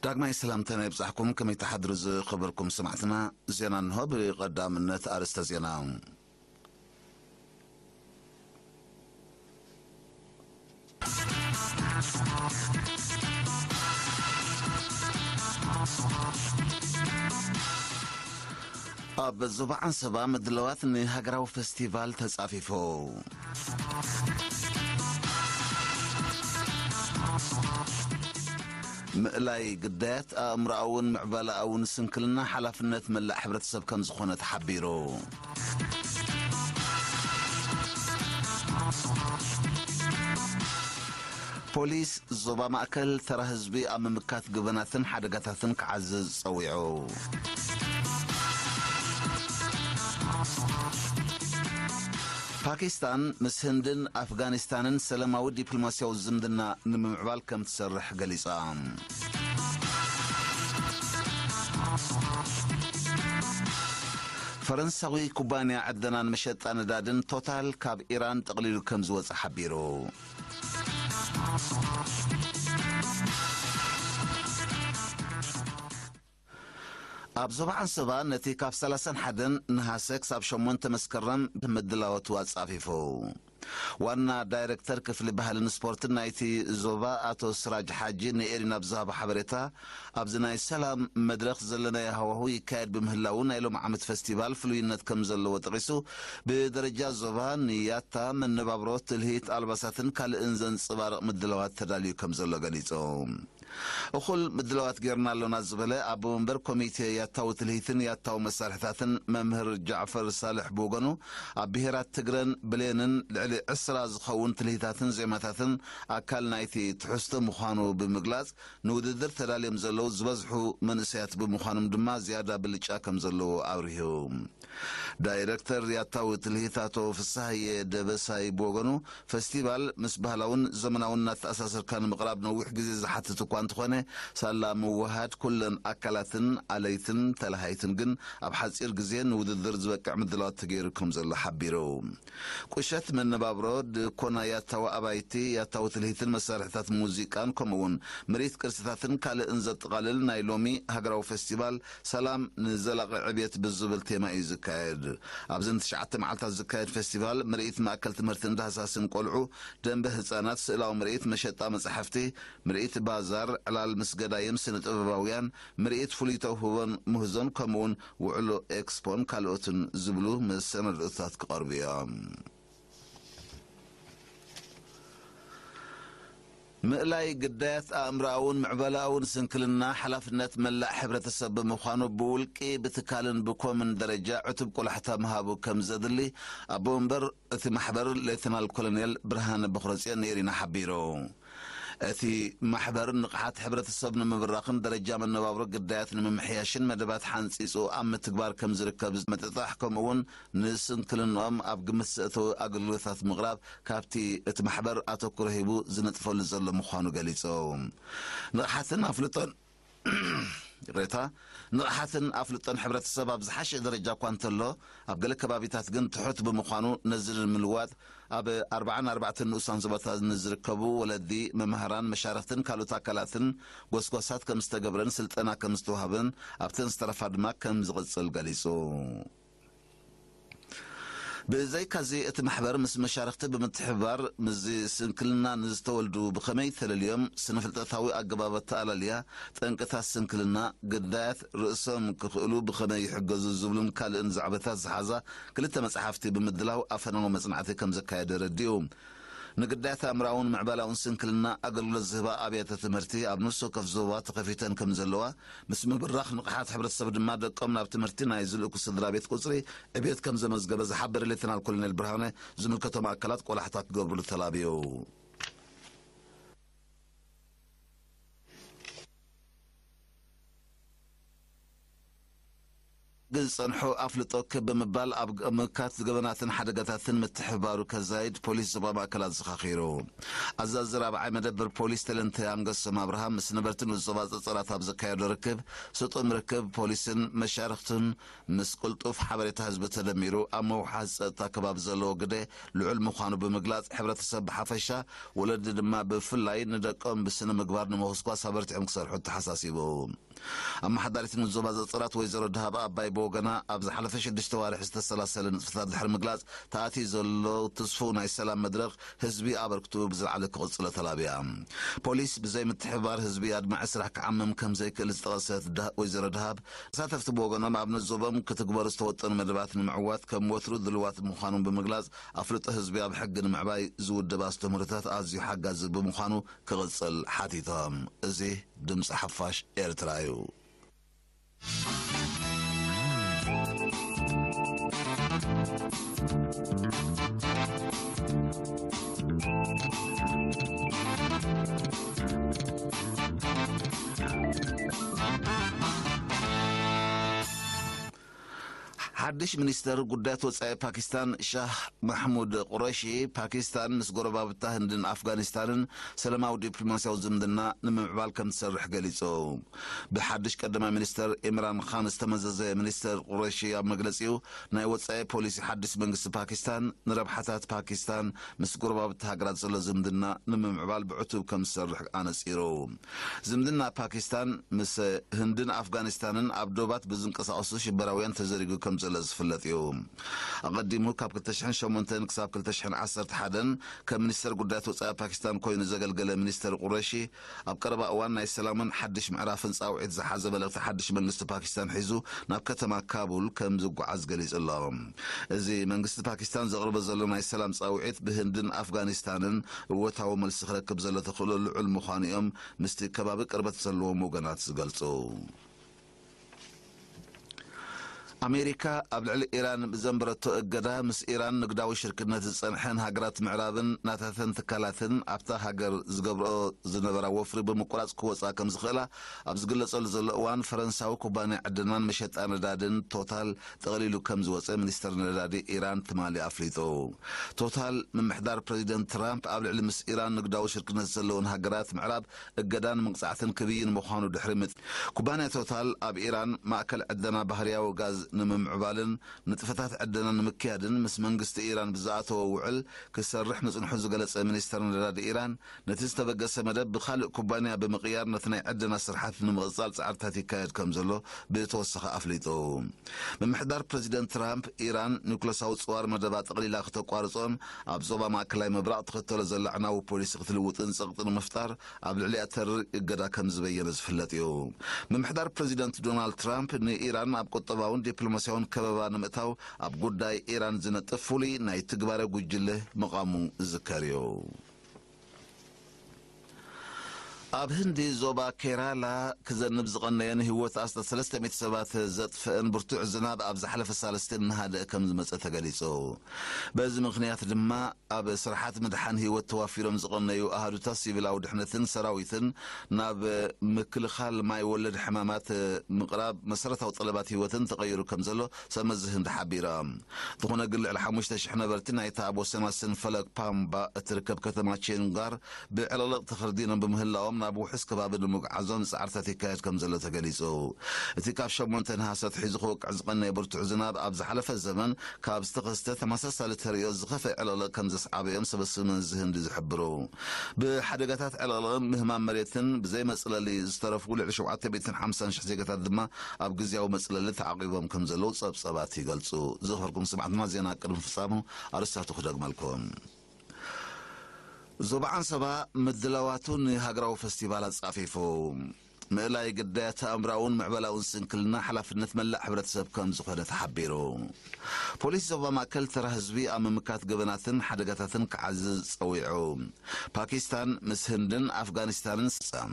ዳግማይ ሰላምታና ይብጻሕኩም። ከመይ ትሓድሩ ዝኸበርኩም ሰማዕትና? ዜና እንሆ። ብቐዳምነት ኣርእስተ ዜና። ኣብ ዞባ ዓንሰባ ምድላዋት ንሃገራዊ ፈስቲቫል ተጻፊፉ። ምእላይ ግዳያት ኣእምሮኣውን ምዕባለኣውን ስንክልና ሓላፍነት መላእ ሕብረተሰብ ከም ዝኾነ ተሓቢሩ። ፖሊስ ዞባ ማእከል ተራ ህዝቢ ኣብ ምምካት ገበናትን ሓደጋታትን ክዓዝዝ ጸዊዑ። ፓኪስታን ምስ ህንድን ኣፍጋኒስታንን ሰላማዊ ዲፕሎማስያዊ ዝምድና ንምምዕባል ከም ትሰርሕ ገሊጻ። ፈረንሳዊ ኩባንያ ዕደናን መሸጣ ነዳድን ቶታል ካብ ኢራን ጠቕሊሉ ከም ዝወጸ ሓቢሩ። ኣብ ዞባ ዓንሰባ ነቲ ካብ ሰላሳን ሓደን ነሃሰ ክሳብ ሸሞንተ መስከረም ምድላዋቱ ኣጻፊፉ። ዋና ዳይረክተር ክፍሊ ባህልን ስፖርትን ናይቲ ዞባ ኣቶ ስራጅ ሓጂ ንኤሪና ኣብ ዝሃቦ ሓበሬታ፣ ኣብዚ ናይ ሰላም መድረኽ ዘለናዮ ሃዋሁ ይካየድ ብምህላዉ ናይ ሎም ዓመት ፈስቲቫል ፍሉይነት ከም ዘለዎ ጠቒሱ፣ ብደረጃ ዞባ ንያታ፣ መነባብሮ፣ ትልሂት፣ ኣልባሳትን ካልእን ዘንጸባርቕ ምድላዋት ተዳልዩ ከም ዘሎ ገሊጹ። እኹል ምድላዋት ጌርና ኣሎና ዝበለ ኣቦ መንበር ኮሚቴ ያታዊ ትልሂትን ያታዊ መሳርሕታትን መምህር ጃዕፈር ሳልሕ ብወገኑ፣ ኣብ ብሄራት ትግረን ብሌንን ልዕሊ ዕስራ ዝኸውን ትልሂታትን ዜማታትን ኣካል ናይቲ ትሕዝቶ ምዃኑ ብምግላጽ፣ ንውድድር ተዳልዮም ዘለዉ ዝበዝሑ መንእሰያት ብምዃኖም ድማ ዝያዳ ብልጫ ከም ዘለዎ ኣብሪሁ። ዳይረክተር ያታዊ ትልሂት ኣቶ ፍስሃየ ደበሳይ ብወገኑ፣ ፈስቲቫል ምስ ባህላውን ዘመናውን እናተኣሳሰርካ ንምቕራብ ነዊሕ ግዜ ዝሓትት እኳ እንተኾነ፣ ሳላ ምውሃድ ኩለን ኣካላትን ኣለይትን ተለሃይትን ግን ኣብ ሓጺር ግዜ ንውድድር ዝበቅዕ ምድላዋት ተገይሩ ከም ዘሎ ሓቢሩ። ቁሸት መነባብሮ፣ ድኮና ያታዊ ኣባይቲ፣ ያታዊ ትልሂትን መሳርሕታት ሙዚቃን ከምኡውን ምርኢት ቅርስታትን ካልእን ዘጠቓልል ናይ ሎሚ ሃገራዊ ፈስቲቫል ሰላም ንዘላቒ ዕብየት ብዝብል ቴማ እዩ ዝካየድ። ኣብዚ ንትሽዓተ መዓልታት ዝካየድ ፈስቲቫል ምርኢት ማእከል ትምህርትን ዳህሳስን ቆልዑ፣ ደንበ ህጻናት፣ ስእላዊ ምርኢት፣ መሸጣ መጻሕፍቲ፣ ምርኢት ባዛር፣ ዕላል ምስ ገዳይም ስነ ጥበባውያን፣ ምርኢት ፍሉይ ተውህቦን ምህዞን ከምኡውን ውዕሎ ኤክስፖን ካልኦትን ዝብሉ መሰናድኦታት ክቐርቡ እዮም። ምእላይ ግዳያት ኣእምሮኣውን ምዕባለኣውን ስንክልና ሓላፍነት መላእ ሕብረተሰብ ብምዃኑ፣ ብውልቂ፣ ብትካልን ብኮምን ደረጃ ዕቱብ ቆላሕታ ምሃቡ ከም ዘድሊ ኣቦ መንበር እቲ ማሕበር ሌተናል ኮሎኔል ብርሃነ በኽረጽዮን ንኤሪና ሓቢሩ። እቲ ማሕበር ንቕሓት ሕብረተሰብ ንምብራኽን ደረጃ መነባብሮ ግዳያት ንምምሕያሽን መደባት ሓንጺጹ ኣብ ምትግባር ከም ዝርከብ ምጥጣሕ፣ ከምኡውን ንስንክልንኦም ኣብ ግምት ዘእተወ ኣገልግሎታት ምቕራብ ካብቲ እቲ ማሕበር ኣተኩሮ ሂቡ ዝነጥፈሉ ዘሎ ምዃኑ ገሊጹ። ንቕሓትን ኣፍልጦን ይቕሬታ፣ ንቕሓትን ኣፍልጦን ሕብረተሰብ ኣብ ዝሓሸ ደረጃ እኳ እንተሎ፣ ኣብ ገለ ከባቢታት ግን ትሑት ብምዃኑ፣ ነዚ ንምልዋጥ ኣብ ኣርባዓን ኣርባዕተን ንኡሳን ዞባታት ንዝርከቡ ወለዲ፣ መማህራን፣ መሻርኽትን ካልኦት ኣካላትን ጎስጓሳት ከም ዝተገብረን ስልጠና ከም ዝተዋህበን፣ ኣብተን ዝተረፋ ድማ ከም ዝቕጽል ገሊጹ። ብዘይካዚ፣ እቲ ማሕበር ምስ መሻርኽቲ ብምትሕብባር፣ ምስዚ ስንክልና ንዝተወልዱ ብኸመይ ተለልዮም፣ ስነ-ፍልጠታዊ ኣገባብ ኣተኣላልያ ጠንቅታት ስንክልና፣ ግዳያት ርእሶም ክኽእሉ ብኸመይ ይሕገዙ ዝብሉን ካልእን ዛዕባታት ዝሓዛ ክልተ መጽሓፍቲ ብምድላው ኣፈናዊ መጽናዕቲ ከም ዘካየደ ረዲኡ። ንግዳያት ኣእምራውን ምዕባላውን ስንክልና ኣገልግሎት ዝህባ ኣብያተ ትምህርቲ ኣብ ነፍሲ ወከፍ ዞባ ተኸፊተን ከም ዘለዋ፣ ምስ ምብራኽ ንቕሓት ሕብረተሰብ ድማ ደቆም ናብ ትምህርቲ ናይ ዝልእኩ ስድራ ቤት ቁጽሪ ዕብየት ከም ዘመዝገበ ዝሓበረ ሌተናል ኮሎኔል ብርሃነ፣ ዝምልከቶም ኣካላት ቆላሕታ ክገብርሉ ተላብዩ። ዝጸንሑ ኣፍልጦ ክብ ብምባል ኣብ ምካት ገበናትን ሓደጋታትን ምትሕብባሩ ከዛይድ ፖሊስ ዞባ ማእከል ኣዘኻኺሩ። ኣዛዚ ራብዓይ መደበር ፖሊስ ተለንተ ኣንገሶም ኣብርሃም ምስ ነበርቲ ንዞባ ጸጸራት ኣብ ዘካየዶ ርክብ፣ ስጡም ርክብ ፖሊስን መሻርኽቱን ምስ ቅልጡፍ ሓበሬታ ህዝቢ ተደሚሩ ኣብ ምውሓስ ጸጥታ ከባቢ ዘለዎ ግደ ልዑል ምዃኑ ብምግላጽ፣ ሕብረተሰብ ብሓፈሻ፣ ወለዲ ድማ ብፍላይ ንደቆም ብስነ ምግባር ንምኹስኳስ ኣበርቲዖም ክሰርሑ ተሓሳሲቡ። ኣመሓዳሪት ንዞባ ጸጸራት ወይዘሮ ደሃብ ኣባይ ብወገና፣ ኣብ ዝሓለፈ ሽዱሽተ ዋርሒ ዝተሰላሰለ ንጥፈታት ድሕሪ ምግላጽ፣ ተኣትዩ ዘሎ ትስፉው ናይ ሰላም መድረኽ ህዝቢ ኣበርክቱ ብዝለዓለ ክቕጽሎ ተላብያ። ፖሊስ ብዘይ ምትሕብባር ህዝቢ ኣድማዒ ስራሕ ክዓምም ከም ዘይክእል ዝጠቐሰት ዳ-፣ ወይዘሮ ደሃብ፣ ተሳተፍቲ ብወገኖም ኣብ ንዞቦም ክትግበሩ ዝተወጠኑ መደባት ንምዕዋት ከም ወትሩ ድልዋት ምዃኖም ብምግላጽ፣ ኣፍልጦ ህዝቢ ኣብ ሕጊ ንምዕባይ ዝውደብ ኣስተምህሮታት ኣዝዩ ሓጋዚ ብምዃኑ ክቕጽል ሓቲቶም። እዚ ድምጺ ሓፋሽ ኤርትራ እዩ። ሓድሽ ሚኒስተር ጉዳያት ወጻኢ ፓኪስታን ሻህ ማሕሙድ ቁረሺ፣ ፓኪስታን ምስ ጎረባብታ ህንድን ኣፍጋኒስታንን ሰላማዊ ዲፕሎማስያዊ ዝምድና ንምምዕባል ከም ትሰርሕ ገሊጹ። ብሓድሽ ቀዳማይ ሚኒስተር ኢምራን ኻን ዝተመዘዘ ሚኒስተር ቁረሺ ኣብ መግለጺኡ፣ ናይ ወጻኢ ፖሊሲ ሓድሽ መንግስቲ ፓኪስታን ንረብሓታት ፓኪስታን ምስ ጎረባብቲ ሃገራት ዘሎ ዝምድና ንምምዕባል ብዕቱብ ከም ዝሰርሕ ኣነጺሩ። ዝምድና ፓኪስታን ምስ ህንድን ኣፍጋኒስታንን ኣብ ዶባት ብዝንቀሳቐሱ ሽበራውያን ተዘሪጉ ከም ዘሎ ዝፍለጥ እዩ። ኣቐዲሙ ካብ ክልተ ሽሕን ሸሞንተን ክሳብ ክልተ ሽሕን ዓሰርተ ሓደን ከም ሚኒስተር ጉዳያት ወጻኢ ፓኪስታን ኮይኑ ዘገልገለ ሚኒስተር ቁረሺ፣ ኣብ ቀረባ እዋን ናይ ሰላምን ሓድሽ ምዕራፍን ጻውዒት ዝሓዘ መልእኽቲ ሓድሽ መንግስቲ ፓኪስታን ሒዙ ናብ ከተማ ካቡል ከም ዝጓዓዝ ገሊጹ ኣሎ። እዚ መንግስቲ ፓኪስታን ዘቕርቦ ዘሎ ናይ ሰላም ጻውዒት ብህንድን ኣፍጋኒስታንን እወታዊ መልሲ ክረክብ ዘሎ ተኽእሎ ልዑል ምዃኑ እዮም ምስቲ ከባቢ ቅርበት ዘለዎም ወገናት ዝገልጹ። ኣሜሪካ ኣብ ልዕሊ ኢራን ብዘንበረቶ እገዳ፣ ምስ ኢራን ንግዳዊ ሽርክነት ዝጸንሐን ሃገራት ምዕራብን ናታተን ትካላትን ኣብታ ሃገር ዝገብርኦ ዝነበራ ወፍሪ ብምቁራጽ ክወጻ ከም ዝኽእላ ኣብ ዝግለጸሉ ዘሎ እዋን፣ ፈረንሳዊ ኩባንያ ዕደናን መሸጣ ነዳድን ቶታል ጠቕሊሉ ከም ዝወጸ ሚኒስተር ነዳዲ ኢራን ትማሊ ኣፍሊጡ። ቶታል፣ ምምሕዳር ፕረዚደንት ትራምፕ ኣብ ልዕሊ ምስ ኢራን ንግዳዊ ሽርክነት ዘለወን ሃገራት ምዕራብ እገዳን መቕጻዕትን ክብይን ምዃኑ ድሕሪ ምጽ-፣ ኩባንያ ቶታል ኣብ ኢራን ማእከል ዕደና ባህርያዊ ጋዝ ንምምዕባልን ንጥፈታት ዕደና ንምክያድን ምስ መንግስቲ ኢራን ብዝኣተዎ ውዕል ክሰርሕ ምጽንሑ ዝገለጸ ሚኒስተር ነዳዲ ኢራን፣ ነቲ ዝተበገሰ መደብ ብኻልእ ኩባንያ ብምቕያር ነቲ ናይ ዕደና ስርሓት ንምቕጻል ጻዕርታት ይካየድ ከም ዘሎ ብተወሳኺ ኣፍሊጡ። ምምሕዳር ፕረዚደንት ትራምፕ፣ ኢራን ኒውክለሳዊ ጽዋር መደባ ጠቕሊላ ክተቋርጾን ኣብ ዞባ ማእከላይ ምብራቕ ትኽተሎ ዘላ ኣዕናዊ ፖሊሲ ክትልውጥን ጸቕጢ ንምፍጣር ኣብ ልዕሊኣ ተሪር እገዳ ከም ዝበየነ ዝፍለጥ እዩ። ምምሕዳር ፕረዚደንት ዶናልድ ትራምፕ ንኢራን ኣብ ቁጠባውን ዲፕሎማስያውን ከበባ ንምእታው ኣብ ጉዳይ ኢራን ዝነጥፍ ፍሉይ ናይ ትግባረ ጉጅለ ምቓሙ ዝዝከር እዩ። ኣብ ህንዲ ዞባ ኬራላ ክዘንብ ዝቐነየን ህይወት ኣስታት ሰለስተ ሚእቲ ሰባት ዘጥፍአን ብርቱዕ ዝናብ ኣብ ዝሓለፈ ሳልስቲ እናሃደአ ከም ዝመጸ ተገሊጹ። በዚ ምኽንያት ድማ ኣብ ስራሓት ምድሓን ህይወት ተዋፊሮም ዝቐነዩ ኣሃዱታት ሲቪላዊ ድሕነትን ሰራዊትን ናብ ምክልኻል ማይ ወለድ ሕማማት ምቕራብ መሰረታዊ ጠለባት ህይወትን ተቐይሩ ከም ዘሎ ሰብ መዚ ህንዲ ሓቢራ። ዝኾነ ግን ልዕሊ ሓሙሽተ ሽሕ ነበርቲ ናይታ ኣብ ወሰን ኣሰን ፈለግ ፓምባ እትርከብ ከተማ ቼንጋር ብዕልቕልቕ ተኸርዲኖም ብምህላዎም ናብ ውሑስ ከባቢ ንምጉዓዞም ጻዕርታት ይካየድ ከም ዘሎ ተገሊጹ። እቲ ካብ ሸሞንተ ነሓሰ ኣትሒዙ ክወቅዕ ዝቐነየ ብርቱዕ ዝናብ ኣብ ዝሓለፈ ዘመን ካብ ዝተኸስተ ተመሳሳሊ ተርእዮ ዝኸፍአ ዕልቕልቕ ከም ዘስዓበ እዮም ሰበስብ መንዚ ህንዲ ዝሕብሩ። ብሓደጋታት ዕልቕልቕን ምህማም መሬትን ብዘይ መጽለሊ ዝተረፉ ልዕሊ ሸውዓተ ሚእትን ሓምሳን ሽሕ ዜጋታት ድማ ኣብ ግዝያዊ መጽለሊ ተዓቒቦም ከም ዘለዉ ጸብጸባት ይገልጹ። ዝኸርኩም ሰማዕትና ዜና ቅድሚ ፍጻሙ ኣርእስታቱ ክደግመልኩም። ዞባ ዓንሰባ ምድላዋቱ ንሃገራዊ ፈስቲቫል ኣጻፊፉ። ምእላይ ግዳያት ኣእምራውን ምዕበላውን ስንክልና ሓላፍነት መላእ ሕብረተሰብ ከም ዝኾነ ተሓቢሩ። ፖሊስ ዞባ ማእከል ተራ ህዝቢ ኣብ ምምካት ገበናትን ሓደጋታትን ክዓዝዝ ጸዊዑ። ፓኪስታን ምስ ህንድን ኣፍጋኒስታንን ስጻም።